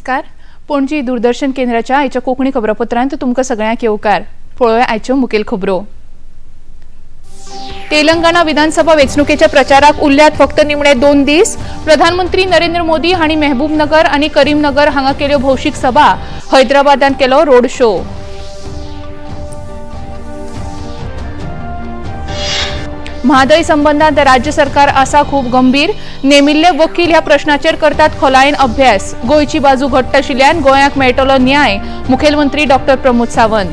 नमस्कार. पणजी दूरदर्शन केंद्राच्या आयच्या कोंकणी खबरापत्रांत तुमकां सगळ्यांक येवकार. पळोवया आयच्यो मुखेल खबरो. तेलंगणा विधानसभा वेंचणुकेच्या प्रचाराक उरल्यात फक्त निमणे 2 दीस. प्रधानमंत्री नरेंद्र मोदी हांणी मेहबूबनगर आनी करीमनगर हांगा केल्यो भौशीक सभा. हैदराबादांत केलो रोड शो. म्हादय संबंदांत राज्य सरकार आसा खूब गंभीर. नेमिल्ले वकील ह्या प्रश्नाचेर करतात खोलायेन अभ्यास. गोंयची बाजू घट्ट आशिल्ल्यान गोंयाक मेळटलो न्याय. मुखेलमंत्री डॉक्टर प्रमोद सावंत.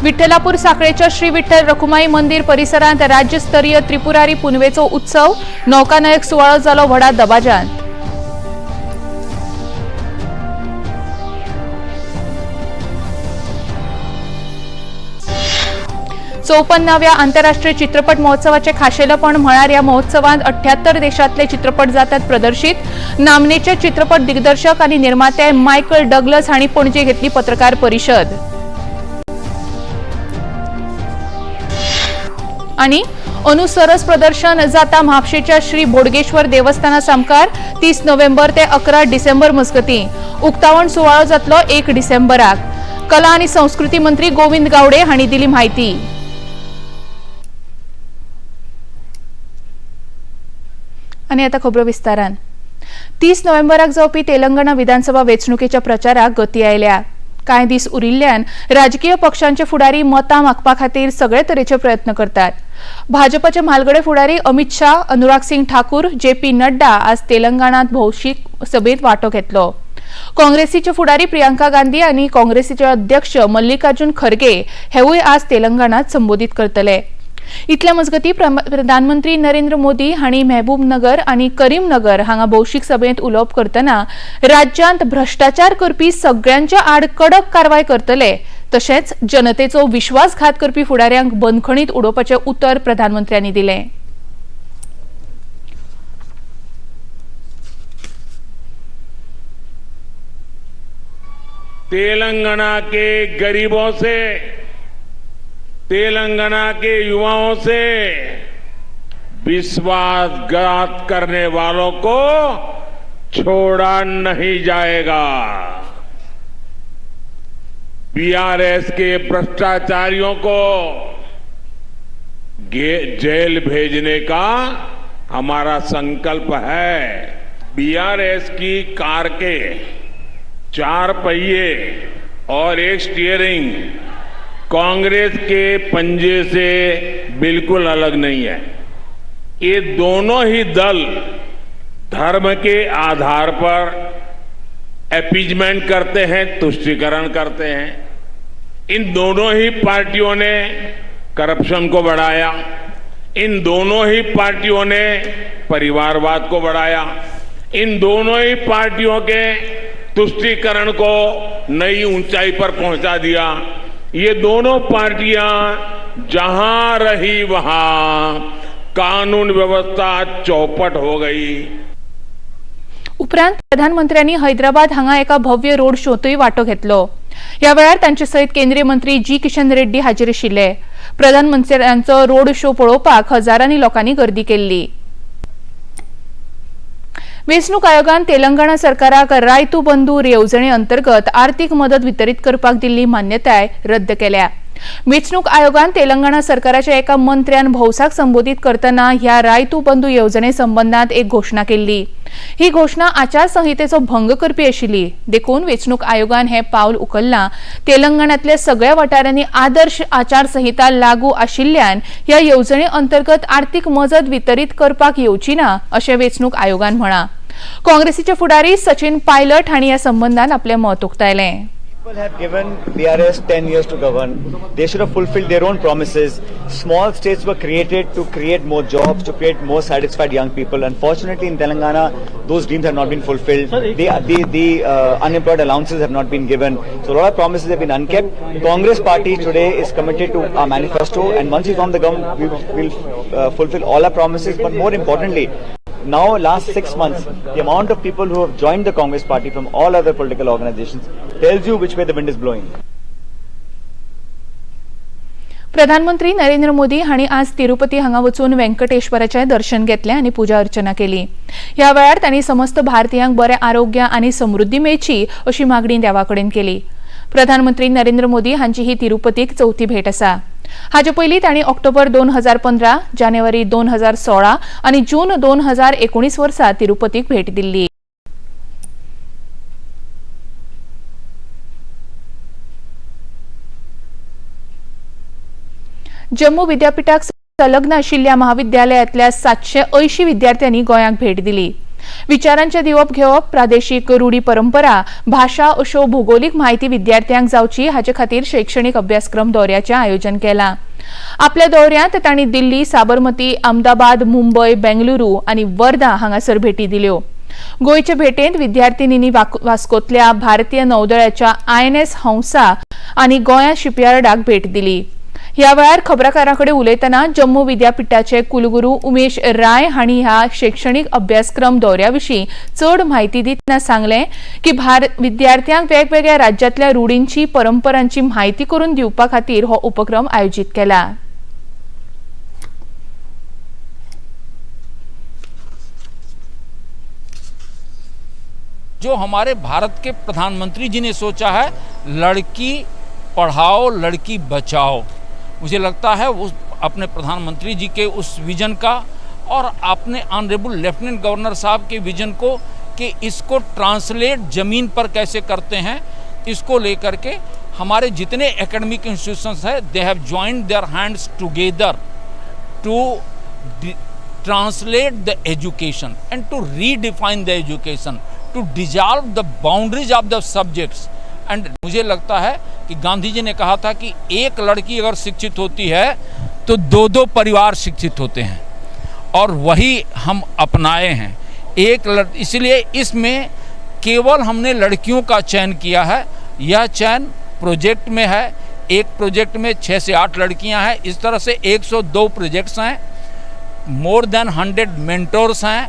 विठ्ठलापूर साखळेच्या श्री विठ्ठल रखुमाई मंदिर परिसरांत राज्यस्तरीय त्रिपुरारी पुनवेचो उत्सव. नौकानयक सुवाळो जालो व्हडा दबाज्यांत. चौपन्नाव्या आंतरराष्ट्रीय चित्रपट महोत्सवाचे खाशेलेपण म्हळ्यार ह्या महोत्सवांत 78 देशांतले चित्रपट जातात प्रदर्शित. नामनेचे चित्रपट दिग्दर्शक आनी निर्माते मायकल डग्लस हांणी पणजे घेतली पत्रकार परिशद. आनी अनुसरस प्रदर्शन जाता म्हापशेच्या श्री बोडगेश्वर देवस्थाना सामकार 30 नोव्हेंबर ते 11 डिसेंबर मजगतीं. उक्तावण सुवाळो जातलो 1 डिसेंबराक. कला आनी संस्कृती मंत्री गोविंद गावडे हांणी दिली म्हायती. आनी आतां खबरो विस्तारान. 30 नोव्हेंबराक जावपी तेलंगणा विधानसभा वेंचणुकेच्या प्रचाराक गती आयल्या. कांय दीस उरिल्ल्यान राजकीय पक्षांचे फुडारी मतां मागपा खातीर सगळे तरेचे प्रयत्न करतात. भाजपाचे म्हालगडे फुडारी अमित शाह, अनुराग सिंग ठाकूर, जे पी नड्डा आज तेलंगणात भौशीक सभेत वांटो घेतलो. काँग्रेसीचे फुडारी प्रियंका गांधी आनी काँग्रेसीचे अध्यक्ष मल्लिकार्जुन खरगे हेवूय आज तेलंगणात संबोधीत करतले. इतल्या मजगती प्रधानमंत्री नरेंद्र मोदी हांणी मेहबूबनगर आनी करीमनगर हांगा भौशीक सभेंत उलोवप करतना राज्यांत भ्रष्टाचार करपी सगळ्यांच्या आड कडक कारवाय करतले, तशेंच जनतेचो विश्वासघात करपी फुडाऱ्यांक बंदखणीत उडोवपाचें उतर प्रधानमंत्र्यांनी दिलें. तेलंगाना के गरीबों से, तेलंगाना के युवाओं से विश्वासघात करने वालों को छोड़ा नहीं जाएगा। बीआरएस के भ्रष्टाचारियों को जेल भेजने का हमारा संकल्प है। बीआरएस की कार के 4 पहिए और 1 स्टीयरिंग कांग्रेस के पंजे से बिल्कुल अलग नहीं है। ये दोनों ही दल धर्म के आधार पर अपीजमेंट करते हैं, तुष्टिकरण करते हैं। इन दोनों ही पार्टियों ने करप्शन को बढ़ाया, इन दोनों ही पार्टियों ने परिवारवाद को बढ़ाया, इन दोनों ही पार्टियों के तुष्टिकरण को नई ऊंचाई पर पहुंचा दिया। ये दोनों पार्टियां जहां रही वहां कानून व्यवस्था चौपट हो गई। उपरांत प्रधानमंत्र्यांनी हैदराबाद हांगा एका भव्य रोड शोतूय वांटो घेतलो. ह्या वेळार तांचे सयत केंद्रीय मंत्री जी किशन रेड्डी हाजीर आशिल्ले. प्रधानमंत्र्यांचो रोड शो पळोवपाक हजारांनी लोकांनी गर्दी केल्ली. वेंचणूक आयोगान तेलंगणा सरकाराक रायतू बंधू येवजणे अंतर्गत आर्थिक मदत वितरीत करपाक दिल्ली मान्यताय रद्द केल्या. वेंचणूक आयोगान तेलंगणा सरकाराच्या एका मंत्र्यान भौसाक संबोधीत करतना ह्या रायतू बंधू येवजणे संबंदांत एक घोशणा केल्ली. ही घोशणा आचारसंहितेचो भंग करपी आशिल्ली, देखून वेंचणूक आयोगान हें पावल उखल्लां. तेलंगणांतल्या सगळ्या वाठारांनी आदर्श आचारसंहिता लागू आशिल्ल्यान ह्या येवजणे अंतर्गत आर्थिक मजत वितरीत करपाक येवची ना, अशें वेंचणूक आयोगान म्हळां. काँग्रेसीचे फुडारी सचिन पायलट हांणी ह्या संबंदान आपलें मत उक्तायलें. People have given BRS 10 years to govern. They should have fulfilled their own promises. Small states were created to create more jobs, to create more satisfied young people. Unfortunately, in Telangana, those dreams have not been fulfilled. The unemployed allowances have not been given. So a lot of promises have been unkept. Congress party today is committed to our manifesto, and once we form the government, we will fulfill all our promises. But more importantly, now last 6 months, the amount of people who have joined the Congress party from all other political organizations tells you which way the wind is blowing. प्रधानमंत्री नरेंद्र मोदी हांणी आज तिरुपती हांगा वचून व्यंकटेश्वराचें दर्शन घेतलें आनी पुजा अर्चना केली. ह्या वेळार तांणी समस्त भारतीयांक बरें आरोग्य आनी समृद्धी मेळची अशी मागणी देवा कडेन केली. प्रधानमंत्री नरेंद्र मोदी हांची ही तिरुपतीक चवथी भेट आसा. हाचे पयलीं तांणी ऑक्टोबर 2015, जानेवारी 2016 आनी जून 2019 वर्सा तिरुपतीक भेट दिल्ली. जम्मू विद्यापीठाक संलग्न आशिल्ल्या महाविद्यालयांतल्या 780 विद्यार्थ्यांनी गोंयाक भेट दिली. विचारांचे दिवप घेवप, प्रादेशीक रूढी परंपरा, भाशा अश्यो भुगोलीक म्हायती विद्यार्थ्यांक जावची हाचे खातीर शैक्षणीक अभ्यासक्रम दौऱ्याचें आयोजन केलां. आपल्या दौऱ्यांत तांणी दिल्ली, साबरमती, अहमदाबाद, मुंबय, बेंगलुरू आनी वर्धा हांगासर भेटी दिल्यो. गोंयचे भेटेंत विद्यार्थिनींनी वास्कोतल्या भारतीय नौदळाच्या INS Hansa आनी गोंया शिपयार्डाक भेट दिली. ह्या वेळार खबराकारां कडेन उलयतना जम्मू विद्यापीठाचे कुलगुरू उमेश राय हांणी ह्या शैक्षणीक अभ्यासक्रम दौऱ्या विशीं चड म्हायती दितना सांगलें की विद्यार्थ्यांक वेगवेगळ्या राज्यांतल्या रुढींची, परंपरांची म्हायती करून दिवपा खातीर हो उपक्रम आयोजीत केला. जो हमारे भारत के प्रधानमंत्री जी ने सोचा है, लड़की पढ़ाओ लड़की बचाओ, मुझे लगता है उस अपने प्रधानमंत्री जी के उस विजन का और अपने ऑनरेबल लेफ्टिनेंट गवर्नर साहब के विजन को कि इसको ट्रांसलेट ज़मीन पर कैसे करते हैं, इसको लेकर के हमारे जितने एकेडमिक इंस्टीट्यूशंस हैं, they have joined their hands together to translate the education and to redefine the education, to dissolve the boundaries of the subjects. And मुझे लगता है कि गांधी जी ने कहा था कि एक लड़की अगर शिक्षित होती है तो दो दो परिवार शिक्षित होते हैं, और वही हम अपनाए हैं। इसलिए इसमें केवल हमने लड़कियों का चयन किया है। यह चयन प्रोजेक्ट में है। एक प्रोजेक्ट में 6 से 8 लड़कियां हैं। इस तरह से 102 प्रोजेक्ट्स हैं, मोर देन 100 मेंटोर्स हैं,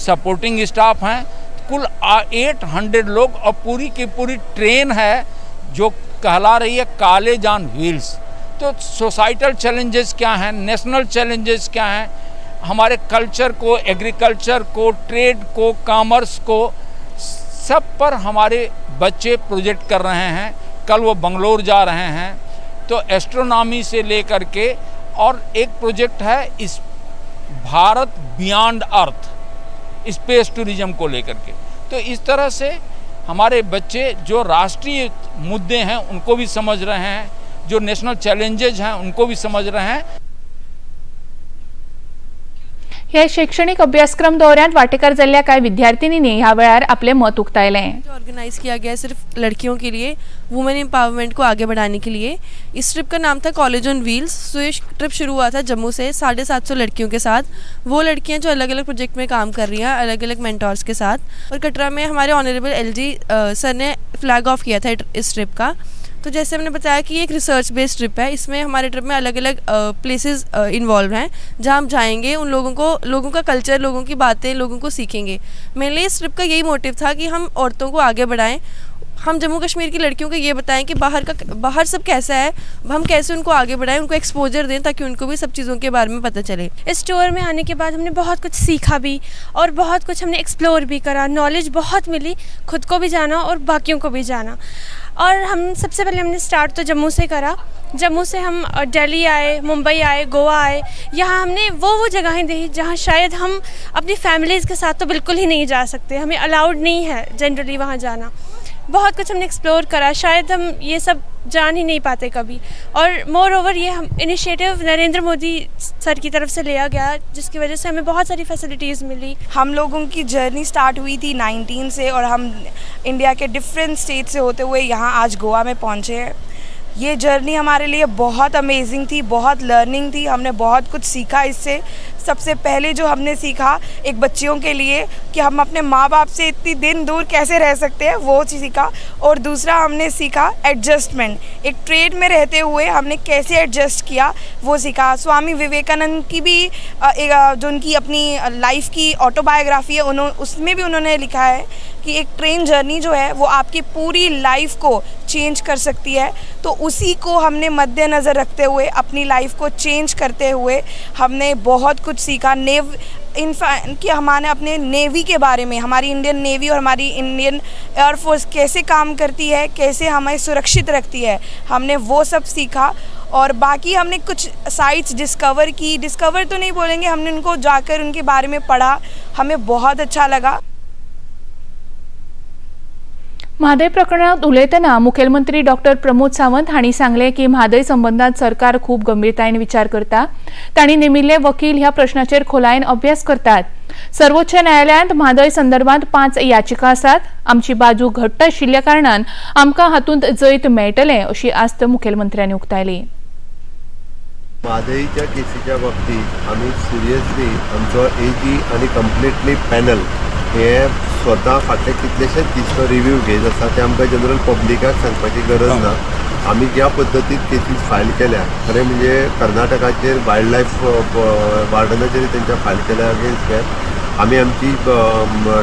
सपोर्टिंग स्टाफ हैं, कुल 800 लोग और पूरी की पूरी ट्रेन है जो कहला रही है कॉलेज ऑन व्हील्स। तो सोसाइटल चैलेंजेस क्या हैं, नेशनल चैलेंजेस क्या हैं, हमारे कल्चर को, एग्रीकल्चर को, ट्रेड को, कॉमर्स को, सब पर हमारे बच्चे प्रोजेक्ट कर रहे हैं। कल वो बंगलोर जा रहे हैं, तो एस्ट्रोनॉमी से लेकर के, और एक प्रोजेक्ट है इस Bharat beyond earth space tourism को लेकर के। तो इस तरह से हमारे बच्चे जो राष्ट्रीय मुद्दे हैं उनको भी समझ रहे हैं, जो नेशनल चैलेंजेज हैं उनको भी समझ रहे हैं। हे शैक्षणिक अभ्यासक्रम दौऱ्यांत वांटेकार जाल्ल्या कांय विद्यार्थिनींनी ह्या वेळार आपलें मत उक्तायलें। ऑर्गेनाइज किया गया सिर्फ लड़कियों के लिए, वुमेन एम्पावरमेंट को आगे बढ़ाने के लिए। इस ट्रिप का नाम था कॉलेज ऑन व्हील्स। सो ये ट्रिप शुरू हुआ था जम्मू से 750 लड़कियों के साथ। वो लड़कियां जो अलग अलग प्रोजेक्ट में काम कर रही हैं अलग अलग मेंटोर्स के साथ। और कटरा में हमारे ऑनरेबल एलजी सर ने फ्लैग ऑफ किया था इस ट्रिप का। तो जैसे हमने बताया कि एक रिसर्च बेस्ड ट्रिप है, इसमें हमारे ट्रिप में अलग अलग प्लेसेस इन्वॉल्व हैं जहाँ हम जाएंगे, उन लोगों को, लोगों का कल्चर, लोगों की बातें, लोगों को सीखेंगे। मेनली इस ट्रिप का यही मोटिव था कि हम औरतों को आगे बढ़ाएं, हम जम्मू कश्मीर की लड़कियों को ये बताएं कि बाहर सब कैसा है, हम कैसे उनको आगे बढ़ाएं, उनको एक्सपोजर दें ताकि उनको भी सब चीज़ों के बारे में पता चले। इस टूर में आने के बाद हमने बहुत कुछ सीखा भी और बहुत कुछ हमने एक्सप्लोर भी करा, नॉलेज बहुत मिली, खुद को भी जाना और बाकियों को भी जाना। और हम सबसे पहले हमने स्टार्ट तो जम्मू से करा। जम्मू से हम दिल्ली आए, मुंबई आए, गोवा आए। यहाँ हमने वो जगहें देखी जहाँ शायद हम अपनी फैमिलीज़ के साथ तो बिल्कुल ही नहीं जा सकते, हमें अलाउड नहीं है जनरली वहाँ जाना। बहुत कुछ हमने एक्सप्लोर करा, शायद हम ये सब जान ही नहीं पाते कभी। और मोर ओवर ये हम इनिशिएटिव नरेंद्र मोदी सर की तरफ से लिया गया, जिसकी वजह से हमें बहुत सारी फैसिलिटीज़ मिली। हम लोगों की जर्नी स्टार्ट हुई थी 19 से और हम इंडिया के डिफरेंट स्टेट से होते हुए यहाँ आज गोवा में पहुँचे हैं। ये जर्नी हमारे लिए बहुत अमेजिंग थी, बहुत लर्निंग थी, हमने बहुत कुछ सीखा इससे। सबसे पहले जो हमने सीखा एक बच्चियों के लिए कि हम अपने माँ बाप से इतनी दिन दूर कैसे रह सकते हैं, वो चीज़ सीखा। और दूसरा हमने सीखा एडजस्टमेंट, एक ट्रेन में रहते हुए हमने कैसे एडजस्ट किया वो सीखा। स्वामी विवेकानंद की भी एक जो उनकी अपनी लाइफ की ऑटोबायोग्राफी है, उसमें भी उन्होंने लिखा है कि एक ट्रेन जर्नी जो है वो आपकी पूरी लाइफ को चेंज कर सकती है। तो उसी को हमने मद्देनज़र रखते हुए अपनी लाइफ को चेंज करते हुए हमने बहुत कुछ सीखा। नेव इनफैक्ट कि हमारे अपने नेवी के बारे में, हमारी इंडियन नेवी और हमारी इंडियन एयरफोर्स कैसे काम करती है, कैसे हमें सुरक्षित रखती है, हमने वो सब सीखा। और बाकी हमने कुछ साइट्स डिस्कवर की, डिस्कवर तो नहीं बोलेंगे, हमने उनको जाकर उनके बारे में पढ़ा, हमें बहुत अच्छा लगा। म्हादय प्रकरणात उलयतना मुखेलमंत्री डॉक्टर प्रमोद सावंत हांणी सांगलें की म्हादय संबंदात सरकार खूब गंभीरतायेन विचार करता। तांणी नेमिल्ले वकील ह्या प्रश्नाचेर खोलायेन अभ्यास करतात। सर्वोच्च न्यायालयांत म्हादय संदर्भात 5 याचिका आसात। आमची बाजू घट्ट आशिल्ल्या कारणान आमकां हातूंत जैत मेळटलें अशी आस्त मुखेलमंत्र्यांनी उक्तायली। म्हादयच्या केसीच्या बाबतीत आमी सिरियसली आमचो एजी आनी कंप्लिटली पॅनल हे स्वता फाटले कितलेशेच दीस तो रिव्यू घेत आसा। ते आमकां जनरल पब्लिकाक सांगपाची गरज ना। आमी ज्या पद्दतीन केसीस फायल केल्या, खरें म्हणजे कर्नाटकाचेर वायल्ड लायफ वार्डनाचेर तेंच्या फायल केल्या अगेन्स्ट that आमी आमची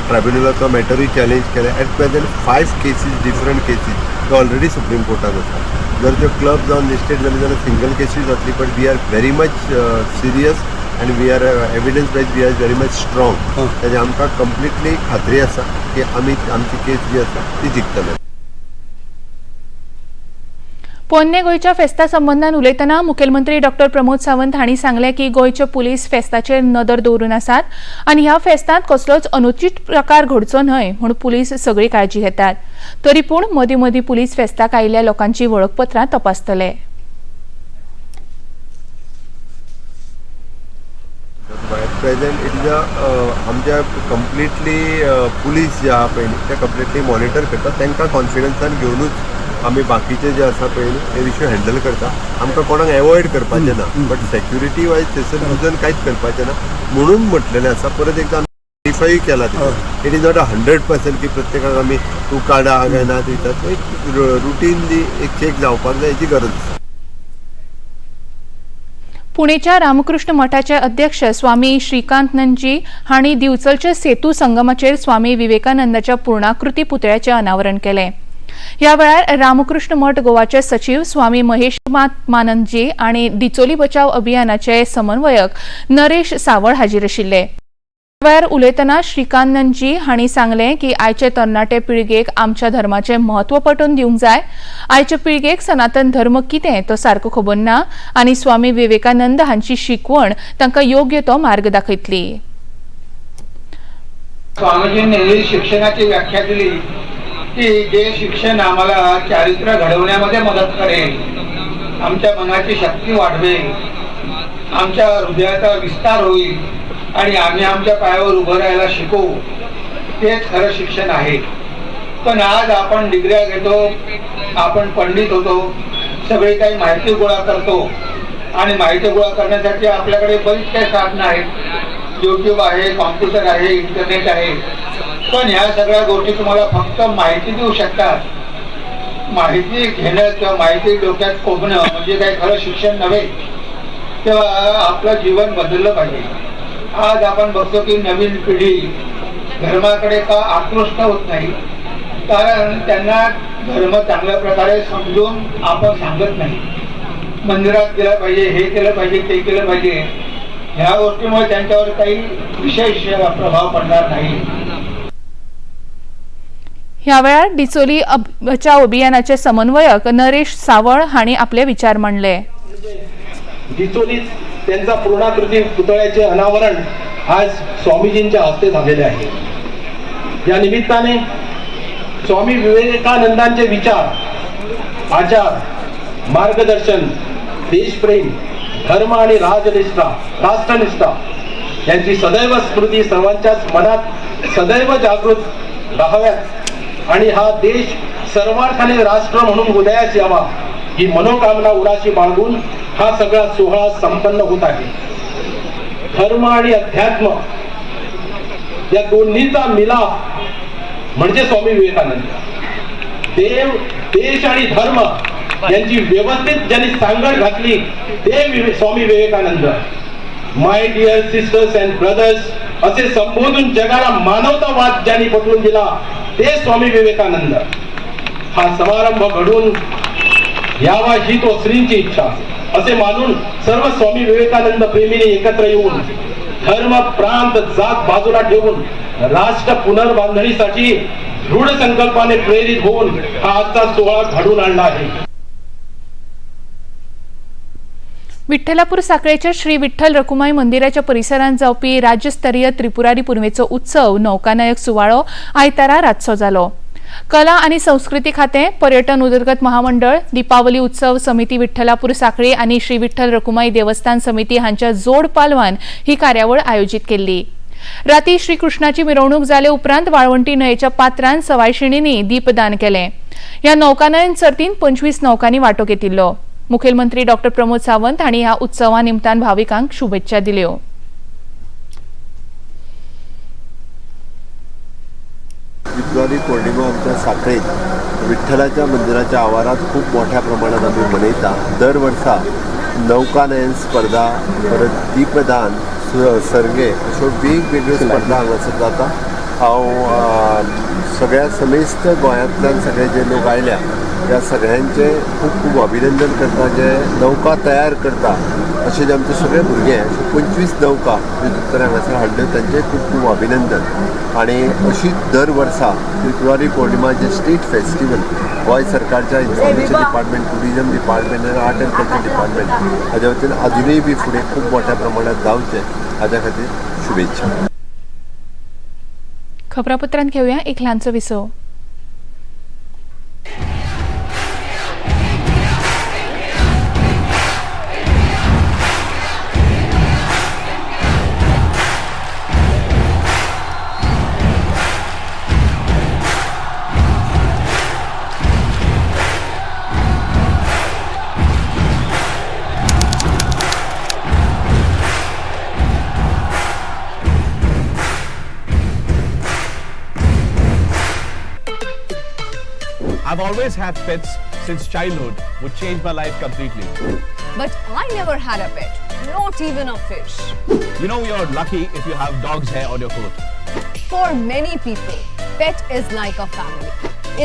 ट्रायब्युनलाचो मॅटरूय चॅलेंज केल्या। At present 5 cases different cases त्यो ऑलरेडी सुप्रीम कोर्टान आसा। जर त्यो क्लब जावन लिस्टेड जाले जाल्यार सिंगल केसूय जातली, but we are very much serious and we are evidence wise we are very much strong. ताजे आमकां कंप्लिटली खात्री आसा की आमी आमची केस जी आसा ती जिखतले। पोन्ने गोंयच्या फेस्ता संबंदान उलयतना मुखेलमंत्री डॉक्टर प्रमोद सावंत हांणी सांगलें की गोंयचे पुलीस फेस्ताचेर नदर दवरून आसात आनी ह्या फेस्तांत कसलोच अनुचित प्रकार घडचो न्हय म्हूण पुलीस सगळी काळजी घेतात। तरी पूण मदीं मदीं पुलीस फेस्ताक आयिल्ल्या लोकांची वळखपत्रां तपासतले। एट प्रेझेंट it is आमच्या कंप्लिटली पुलीस जे आहा पळय न्ही ते कंप्लिटली मॉनिटर करता। तांकां कॉन्फिडन्सान घेवनूच आमी बाकीचे जे आसा पळय न्ही हे इश्यू हँडल करता। आमकां कोणाक एवॉयड करपाचें ना, बट सेक्युरिटी वायज थंयसर रुजन कांयच करपाचें ना म्हणून म्हटलेलें आसा। परत एकदां आमी क्लॅरिफाय केला तितून it is not a 100% की प्रत्येकाक आमी तूं काडा काय ना दितात। एक रुटीनली एक चॅक जावपाक जाय हेची गरज आसा। पुणेच्या रामकृष्ण मठाचे अध्यक्ष स्वामी श्रीकांतनंदजी हांणी दिवचलच्या सेतू संगमाचेर स्वामी विवेकानंदाच्या पूर्णाकृती पुतळ्याचें अनावरण केलें। ह्या वेळार रामकृष्ण मठ गोवाचे सचिव स्वामी महेश मानंदजी आनी डिचोली बचाव अभियानाचे समन्वयक नरेश सावळ हाजीर आशिल्ले। वेळार उलयतना श्रीकांतनंदजी हांणी सांगलें की आयचे तरणाटे पिळगेक आमच्या धर्माचें म्हत्व पटोवन दिवंक जाय। आयचे पिळगेक सनातन धर्म कितें तो सारको खबर ना आनी स्वामी विवेकानंद हांची शिकवण तांकां योग्य तो मार्ग दाखयतली। स्वामीजींनी ही शिक्षणाची व्याख्या दिली की जे शिक्षण आम्हाला चारित्र्य घडवण्यामध्ये मदत करेल, आमच्या मनाची शक्ती वाढवेल, आमच्या हृदयाचा विस्तार होईल आणि आम्ही आमच्या पायावर उभं राहायला शिकू, तेच खरं शिक्षण आहे। पण आज आपण डिग्र्या घेतो, आपण पंडित होतो, सगळी काही माहिती गोळा करतो आणि माहिती गोळा करण्यासाठी आपल्याकडे बरीच काही साधनं आहेत। यूट्यूब आहे, कॉम्प्युटर आहे, इंटरनेट आहे, पण ह्या सगळ्या गोष्टी तुम्हाला फक्त माहिती देऊ शकतात। माहिती घेणं किंवा माहिती डोक्यात कोंबणं म्हणजे काही खरं शिक्षण नव्हे। तेव्हा आपलं जीवन बदललं पाहिजे। आज आपण बघतो की नवीन पिढी धर्माकडे का आकृष्ट होत नाही, कारण त्यांना धर्म चांगल्या प्रकारे समजून आपण सांगत नाही। मंदिरात गेलं पाहिजे, हे केलं पाहिजे, ते केलं पाहिजे, ह्या गोष्टीमुळे त्यांच्यावर काही विशेष प्रभाव पडणार नाही। ह्या वेळार डिचोली बचाव अभियानाचे समन्वयक नरेश सावळ हांणी आपले विचार मांडले। डिचोलीत त्यांचा पूर्णाकृती पुतळ्याचे अनावरण आज स्वामीजींच्या हस्ते झालेले आहे। या निमित्ताने स्वामी विवेकानंदांचे विचार, आचार, मार्गदर्शन, देशप्रेम, धर्म आणि राजनिष्ठा, राष्ट्रनिष्ठा यांची सदैव स्मृती सर्वांच्याच मनात सदैव जागृत राहाव्यात आणि हा देश सर्वार्थाने राष्ट्र म्हणून उदयास यावा ही मनोकामना उराशी बाळगून हा सगळा सोहळा संपन्न होत आहे। धर्म आणि अध्यात्म या दोन्हीचा मिलाप म्हणजे स्वामी विवेकानंद। देव, देश आणि धर्म यांची व्यवस्थित ज्यांनी सांगड घातली ते Swami Vivekananda. My dear sisters and brothers असे संबोधून जगाला मानवतावाद ज्यांनी पटवून दिला ते स्वामी विवेकानंद। हा समारंभ घडून यावा ही तो श्रींची इच्छा असे मानून सर्व स्वामी विवेकानंद प्रेमीने एकत्र येऊन धर्म, प्रांत, जात बाजूला ठेवून राष्ट्र पुनर्बांधणीसाठी दृढ संकल्पाने प्रेरित होऊन हा आजचा सोहळा घडून आणला आहे. विठ्ठलापूर साखळेच्या श्री विठ्ठल रखुमाई मंदिराच्या परिसरांत जावपी राज्यस्तरीय त्रिपुरारी पुनवेचो उत्सव नौकानायक सुवाळो आयतारा रातचो जालो. कला आनी संस्कृती खातें, पर्यटन उदरगत महामंडळ, दीपावली उत्सव समिती विठ्ठलापूर साखळी आनी श्री विठ्ठल रखुमाई देवस्थान समिती हांच्या जोड पालवान ही कार्यावळ आयोजीत केल्ली. राती श्रीकृष्णाची मिरवणूक जाले उपरांत वाळवंटी न्हंयेच्या पात्रान सवायशिणींनी दीपदान केलें. ह्या नौकानयन सर्तींत 25 नौकांनी वांटो घेतिल्लो. मुखेलमंत्री डॉक्टर प्रमोद सावंत हांणी ह्या उत्सवा निमतान भाविकांक शुभेच्छा दिल्यो. त्रिपुरारी पौर्णिमा आमच्या साखळेत विठ्ठलाच्या मंदिराच्या आवारात खूप मोठ्या प्रमाणात आमी मनयता. दर वर्सा नौकानयन स्पर्धा, परत दीपदान, सर्गे अश्यो वेगवेगळ्यो स्पर्धा हांगासर जाता. हांव सगळ्या समेस्त गोंयांतल्यान सगळे जे लोक आयल्या त्या सगळ्यांचे खूब खूब अभिनंदन करता. जे नौका तयार करता अशे जे आमचे सगळे भुरगे, अशे 25 नौका जे हांगासर हाडल्यो तांचे खूब खूब अभिनंदन. आनी अशीच दर वर्सा त्रिपुरारी पौर्णिमा जे स्टेट फेस्टिवल गोंय सरकारच्या इन्फॉर्मेशन डिपार्टमेंट, टुरिजम डिपार्टमेंट आनी आर्ट अँड कल्चर डिपार्टमेंट हाज्या वतीन अजुनूय बी फुडें खूब मोठ्या प्रमाणात जावचें हाज्या खातीर शुभेच्छा. खबरापत्रांत घेवया एक ल्हानसो विसव. I've always had pets since childhood, which changed my life completely. But I never had a pet, not even a fish. You know, you're lucky if you have dog's hair on your coat. For many people, pet is like a family.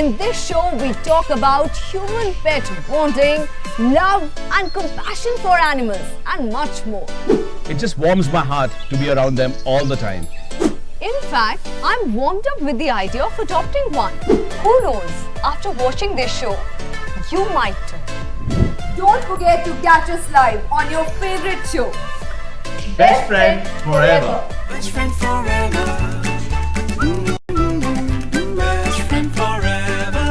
In this show, we talk about human-pet bonding, love and compassion for animals and much more. It just warms my heart to be around them all the time. In fact, I'm warmed up with the idea of adopting one. Who knows, after watching this show, you might too. Don't forget to catch us live on your favorite show. Best Friend Forever. Best Friend Forever. Best Friend Forever.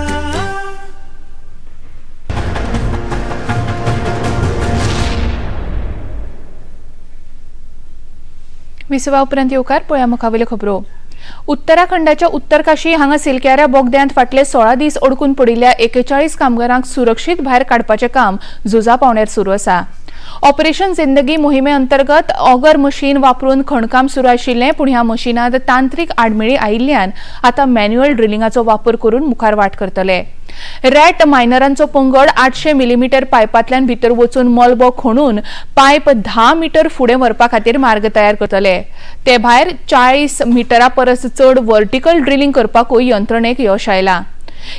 विसवा उपरांत येवकार पळया मुखावेल्यो खबरो. उत्तराखंडाच्या उत्तरकाशी हांगा सिलक्याऱ्या बोगद्यांत फाटले 16 दीस अडकून पडिल्ल्या 41 कामगारांक सुरक्षीत भायर काडपाचें काम झुजा पावण्यार सुरू आसा. ऑपरेशन जिंदगी मोहिमे अंतर्गत ऑगर मशीन वापरून खणकाम सुरू आशिल्लें, पूण ह्या मशिनांत तांत्रीक आडमेळी आयिल्ल्यान आतां मॅन्युअल ड्रिलिंगाचो वापर करून मुखार वाट करतले. रॅट मायनरांचो पंगड 800 मिलीमीटर पायपांतल्यान भितर वचून मलबो खणून पायप 10 मीटर फुडें व्हरपा खातीर मार्ग तयार करतले. ते भायर 40 मिटरा परस चड वर्टिकल ड्रिलिंग करपाकूय यंत्रणेक यश आयलां.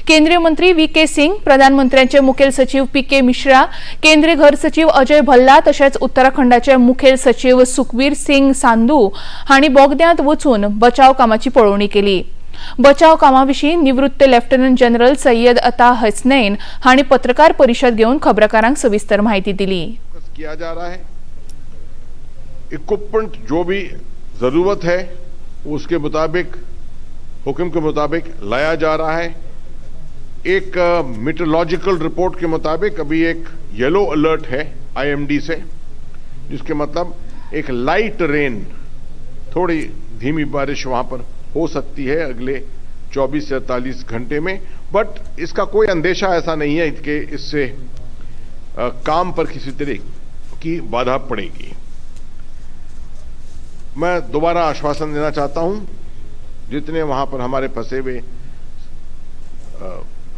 केंद्रीय मंत्री व्ही के सिंग, प्रधानमंत्र्यांचे मुखेल सचिव पी के मिश्रा, केंद्रीय घर सचिव अजय भल्ला तशेंच उत्तराखंडाचे मुखेल सचिव सुखबीर सिंग सांधू हांणी बोगद्यांत वचून बचाव कामाची पळोवणी केली. बचाव कामाविशीं निवृत्त लेफ्टनंट जनरल सय्यद अता हसनैन हांणी पत्रकार परिशद घेवन खबराकारांक सविस्तर माहिती दिली. किया जा रहा है इक्विपमेंट जो भी जरूरत है उसके मुताबिक हुक्म के मुताबिक लाया जा रहा है. एक मीटरोलॉजिकल रिपोर्ट के मुताबिक अभी एक येलो अलर्ट है आईएमडी से, जिसके मतलब एक लाइट रेन, थोड़ी धीमी बारिश वहाँ पर हो सकती है अगले 24 से 48 घंटे में. बट इसका कोई अंदेशा ऐसा नहीं है कि इससे काम पर किसी तरह की बाधा पड़ेगी. मैं दोबारा आश्वासन देना चाहता हूं, जितने वहां पर हमारे फंसे हुए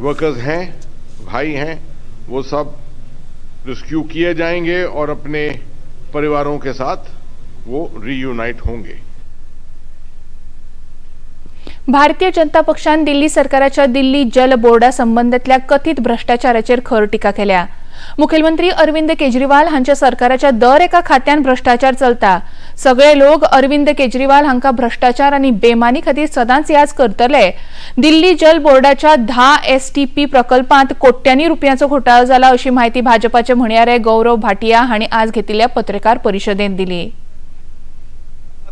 वर्कर्स हैं, भाई हैं, वो सब रेस्क्यू किए जाएंगे और अपने परिवारों के साथ वो रीयूनाइट होंगे. भारतीय जनता पक्षान दिल्ली सरकाराच्या दिल्ली जल बोर्डा संबंदांतल्या कथीत भ्रष्टाचाराचेर खर टिका केल्या. मुखेलमंत्री अरविंद केजरीवाल हांच्या सरकाराच्या दर एका खात्यान भ्रष्टाचार चलता. सगळे लोक अरविंद केजरीवाल हांकां भ्रष्टाचार आनी बेमानी खातीर सदांच याद करतले. दिल्ली जल बोर्डाच्या 10 एसटीपी प्रकल्पांत कोट्यांनी रुपयांचो घोटाळो जाला, अशी म्हायती भाजपाचे म्हणयारे गौरव भाटिया हांणी आज घेतिल्ल्या पत्रकार परिशदेंत दिली.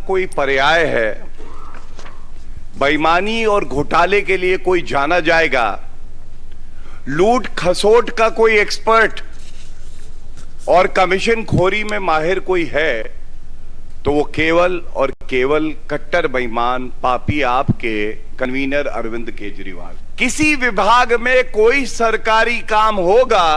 कोई पर्याय है? बेईमानी और घोटाले के लिए कोई जाना जाएगा? लूट खसोट का कोई एक्सपर्ट और कमीशन खोरी में माहिर कोई है तो वो केवल और केवल कट्टर बेईमान पापी आपके कन्वीनर अरविंद केजरीवाल. किसी विभाग में कोई सरकारी काम होगा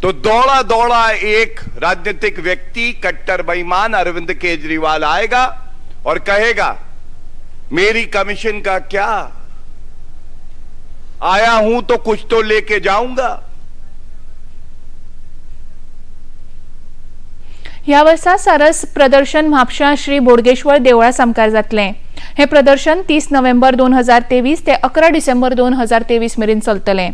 तो दौड़ा दौड़ा एक राजनीतिक व्यक्ति, कट्टर बेईमान अरविंद केजरीवाल आएगा और कहेगा, मेरी कमीशन का क्या, आया हूं तो कुछ तो लेके जाऊंगा. ह्या वर्सा सारस प्रदर्शन म्हापशां श्री बोडगेश्वर देवळा सामकार जातलें. हें प्रदर्शन 30 नोव्हेंबर 2023 ते 11 डिसेंबर 2023 मेरेन चलतलें.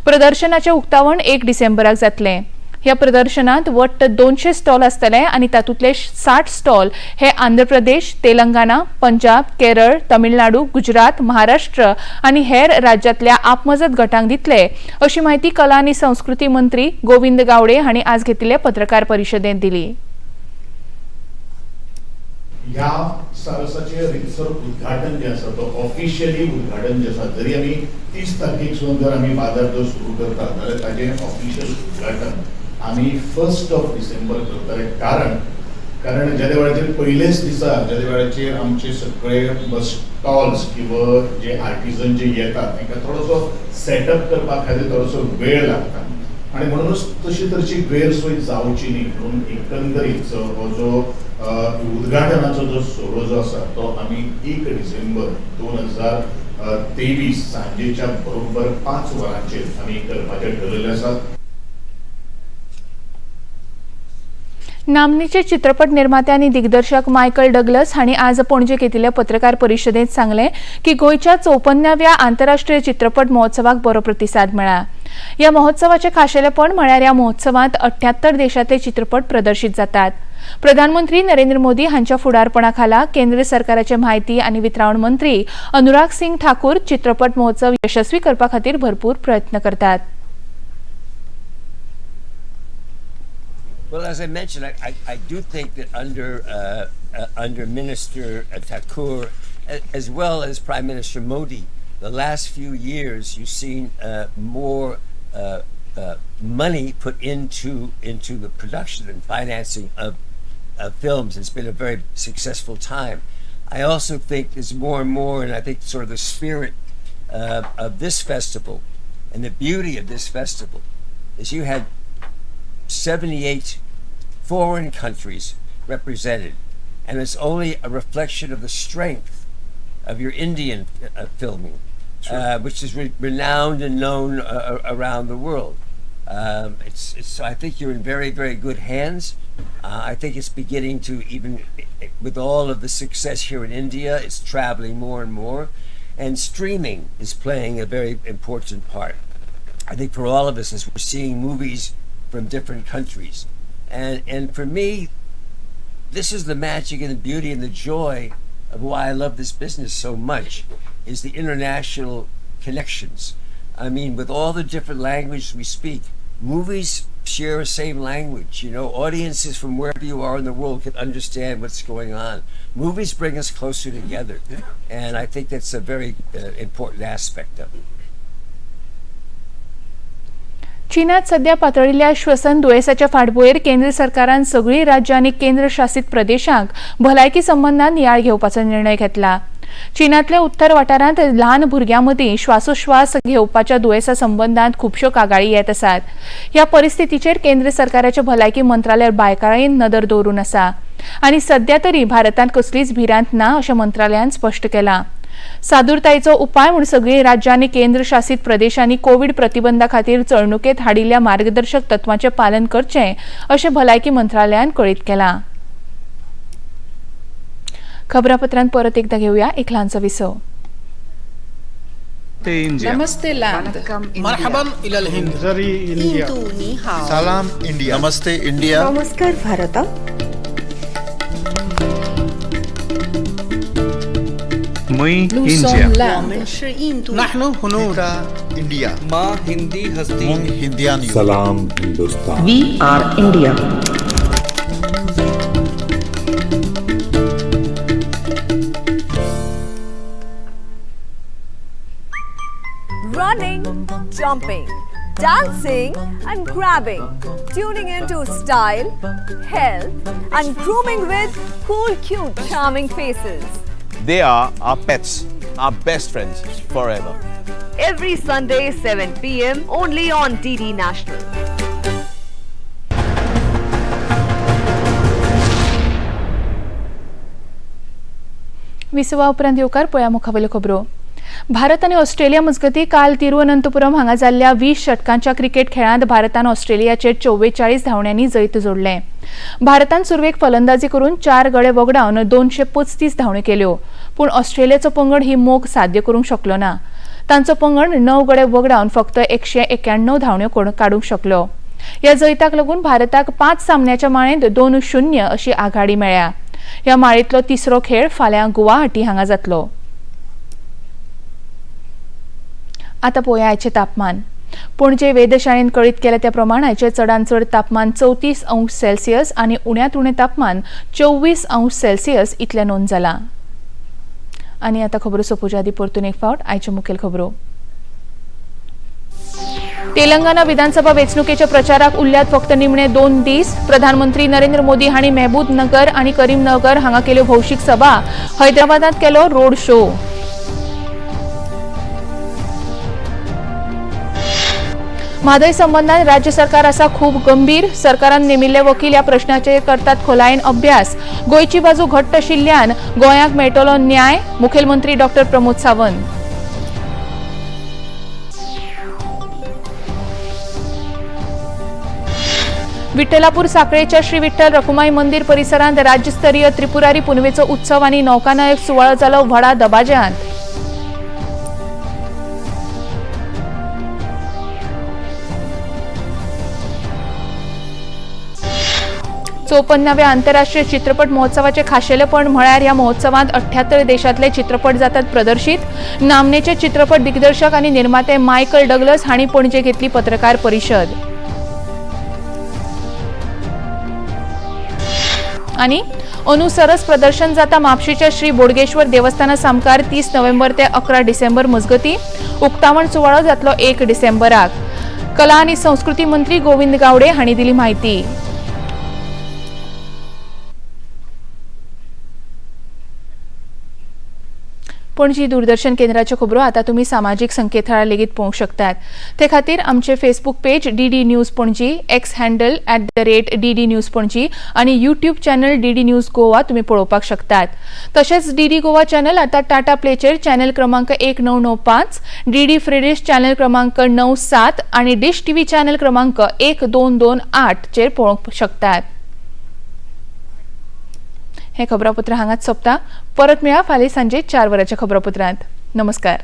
प्रदर्शनाचें उक्तावण 1 डिसेंबराक जातलें. ह्या प्रदर्शनांत वट्ट 200 स्टॉल आसतले आनी तातूंतले 60 स्टॉल हे आंध्र प्रदेश, तेलंगाना, पंजाब, केरळ, तमिळनाडू, गुजरात, महाराष्ट्र आनी हेर राज्यांतल्या आपमजत गटांक दितले, अशी म्हायती कला आनी संस्कृती मंत्री गोविंद गावडे हांणी आज घेतिल्ले पत्रकार परिशदेंत दिली. ह्या सारसाचे रितसर उद्घाटन जे आसा, तो ऑफिशियली उद्घाटन जे आसा, जरी आमी 30 तारखेक सून जर आमी बाजार जर सुरू करतात जाल्यार ताजें ऑफिशियल उद्घाटन आमी 1 डिसेंबर करतले. कारण कारण ज्या वेळाचेर पयलेच दिसा ज्या वेळाचेर आमचे सगळे स्टॉल्स किंवा जे आर्टिजन जे येतात तांकां थोडोसो सेटअप करपा खातीर थोडोसो वेळ लागता आनी म्हणूनच तशी तरेची गैरसोय जावची न्ही म्हणून एकंदरीत हो जो उद्घाटनाचो जो सोहळो जो आसा तो आमी 1 डिसेंबर 2023 सांजेच्या बरोबर 5 वरांचेर आमी करपाचें ठरयलें आसा. नामनेचे चित्रपट निर्माते आनी दिग्दर्शक मायकल डग्लस हांणी आज पणजे घेतिल्ल्या पत्रकार परिशदेंत सांगलें की गोंयच्या 54व्या आंतरराष्ट्रीय चित्रपट महोत्सवाक बरो प्रतिसाद मेळ्ळा. ह्या महोत्सवाचें खाशेलेपण म्हळ्यार ह्या महोत्सवांत 78 देशांतले चित्रपट प्रदर्शीत जातात. प्रधानमंत्री नरेंद्र मोदी हांच्या फुडारपणा खाला केंद्र सरकाराचे म्हायती आनी वितरावण मंत्री अनुराग सिंग ठाकूर चित्रपट महोत्सव यशस्वी करपा खातीर भरपूर प्रयत्न करतात. Well, as I mentioned, I do think that under Minister Thakur, as well as Prime Minister Modi, the last few years you've seen more money put into the production and financing of films. It's been a very successful time. I also think there's more and more, and I think sort of the spirit of this festival and the beauty of this festival is you had 78 foreign countries represented, and it's only a reflection of the strength of your Indian filming, which is renowned and known around the world. I think you're in very, very good hands. I think it's beginning to, even with all of the success here in India, it's traveling more and more, and streaming is playing a very important part. I think for all of us, as we're seeing movies from different countries. And for me, this is the magic and the beauty and the joy of why I love this business so much, is the international connections. I mean, with all the different languages we speak, movies share the same language. You know, audiences from wherever you are in the world can understand what's going on. Movies bring us closer together. Yeah. And I think that's a very important aspect of it. चीनात सध्या पातळिल्ल्या श्वसन दुयेंसाच्या फाटभुंयेर केंद्र सरकारान सगळीं राज्यां आनी केंद्र शासित प्रदेशांक भलायकी संबंदान नियाळ घेवपाचो निर्णय घेतला. चीनांतल्या उत्तर वाठारांत ल्हान भुरग्यां मदीं श्वासोश्वास घेवपाच्या दुयेंसा संबंदांत खुबश्यो कागाळी येत आसात. ह्या परिस्थितीचेर केंद्र सरकाराचे भलायकी मंत्रालय बारकायेन नदर दवरून आसा आनी सध्या तरी भारतांत कसलीच भिरांत ना अशें मंत्रालयान स्पश्ट केलां. सादूरतायेचो उपाय म्हूण सगळीं राज्यां आनी केंद्रशासीत प्रदेशांनी कोवीड प्रतिबंधा खातीर चलणुकेंत हाडिल्ल्या मार्गदर्शक तत्वांचें पालन करचें अशें भलायकी मंत्रालयान कळीत केलां. खबरापत्रांत परत एकदा घेऊया एक ल्हानसो विसव. नमस्ते लैंड. मरहबन इलल हिंद. जरी इंडिया. सलाम इंडिया. नमस्ते इंडिया. नमस्कार भारत. मुई इंडिया. नहनु हुनूद. इंडिया. मां हिंदी हस्ती. मुंग हिंदियान. सलाम Hindustan. We are India. Running, jumping, dancing and grabbing, tuning into style, health and grooming with cool, cute, charming faces. They are our pets, our best friends forever. Every Sunday 7 p.m. only on DD National. विसवा उपरांत येवकार पळया मुखावेल्यो खबरो. भारत आनी Australia मजगतीं काल तिरुअनंतपुरम हांगा जाल्ल्या 20 षटकांच्या क्रिकेट खेळांत भारतान ऑस्ट्रेलियाचेर 44 धांवड्यांनी जैत जोडलें. भारतान सुरवेक फलंदाजी करून 4 गडे वगडावन 235 धांवड्यो केल्यो, पूण ऑस्ट्रेलियाचो पंगड ही मोख साध्य करूंक शकलो ना. तांचो पंगड 9 गडे वगडावन फक्त 191 धांवड्यो काडूंक शकलो. ह्या जैताक लागून भारताक 5 सामन्याच्या माळेंत 2-0 अशी आघाडी मेळ्ळ्या. ह्या माळेंतलो तिसरो खेळ फाल्यां गुवाहाटी हांगा जातलो. आता पळोवया आयचें तापमान. पणजे वेधशाळेन कळीत केलें त्या प्रमाण आयचें चडांत चड तापमान 34 अंश सेल्सियस आनी उण्यांत उणें तापमान 24 अंश सेल्सियस इतलें नोंद जालां. आनी आतां खबरो सोंपोवच्या आदीं परतून एक फावट आयच्यो मुखेल खबरो. तेलंगणा विधानसभा वेंचणुकेच्या प्रचाराक उरल्यात फक्त निमणे 2 दीस. प्रधानमंत्री नरेंद्र मोदी हांणी मेहबूबनगर आनी करीमनगर हांगा केल्यो भौशीक सभा. हैदराबादांत केलो रोड शो. म्हादय संबंदान राज्य सरकार आसा खूब गंभीर. सरकारान नेमिल्ले वकील ह्या प्रश्नाचेर करतात खोलायेन अभ्यास. गोंयची बाजू घट्ट आशिल्ल्यान गोंयाक मेळटलो न्याय. मुखेलमंत्री डॉक्टर प्रमोद सावंत. विठ्ठलापूर साखळेच्या श्री विठ्ठल रखुमाई मंदिर परिसरांत राज्यस्तरीय त्रिपुरारी पुनवेचो उत्सव आनी नौकानायक सुवाळो जालो व्हडा दबाज्यांत. चौपन्नाव्या आंतरराष्ट्रीय चित्रपट महोत्सवाचे खाशेलेपण म्हळ्यार ह्या महोत्सवांत 78 देशांतले चित्रपट जातात प्रदर्शीत. नामनेचे चित्रपट दिग्दर्शक आनी निर्माते मायकल डग्लस हांणी पणजे घेतली पत्रकार परिशद. आनी अंदू सरस प्रदर्शन जाता म्हापशेंच्या श्री बोडगेश्वर देवस्थाना सामकार 30 नोव्हेंबर ते 11 डिसेंबर मजगतीं. उक्तावण सुवाळो जातलो 1 डिसेंबराक. कला आनी संस्कृती मंत्री गोविंद गावडे हांणी दिली म्हायती. पणजी दूरदर्शन केंद्राच्यो खबरो आतां तुमी सामाजीक संकेतथळार लेगीत पळोवंक शकतात. ते खातीर आमचे Facebook page DD news Panaji, X handle @DD news Panaji आनी YouTube channel DD news Goa तुमी पळोवपाक शकतात. तशेंच डीडी गोवा चॅनल आतां टाटा प्लेचेर चॅनल क्रमांक 1995, डीडी फ्री चॅनल क्रमांक 97 आनी डिश टीव्ही चॅनल क्रमांक 1228 चेर पळोवंक शकतात. हे खबरापत्र हांगाच सोंपता. परत मेळा फाल्यां सांजे 4 वरांच्या खबरापत्रांत. नमस्कार.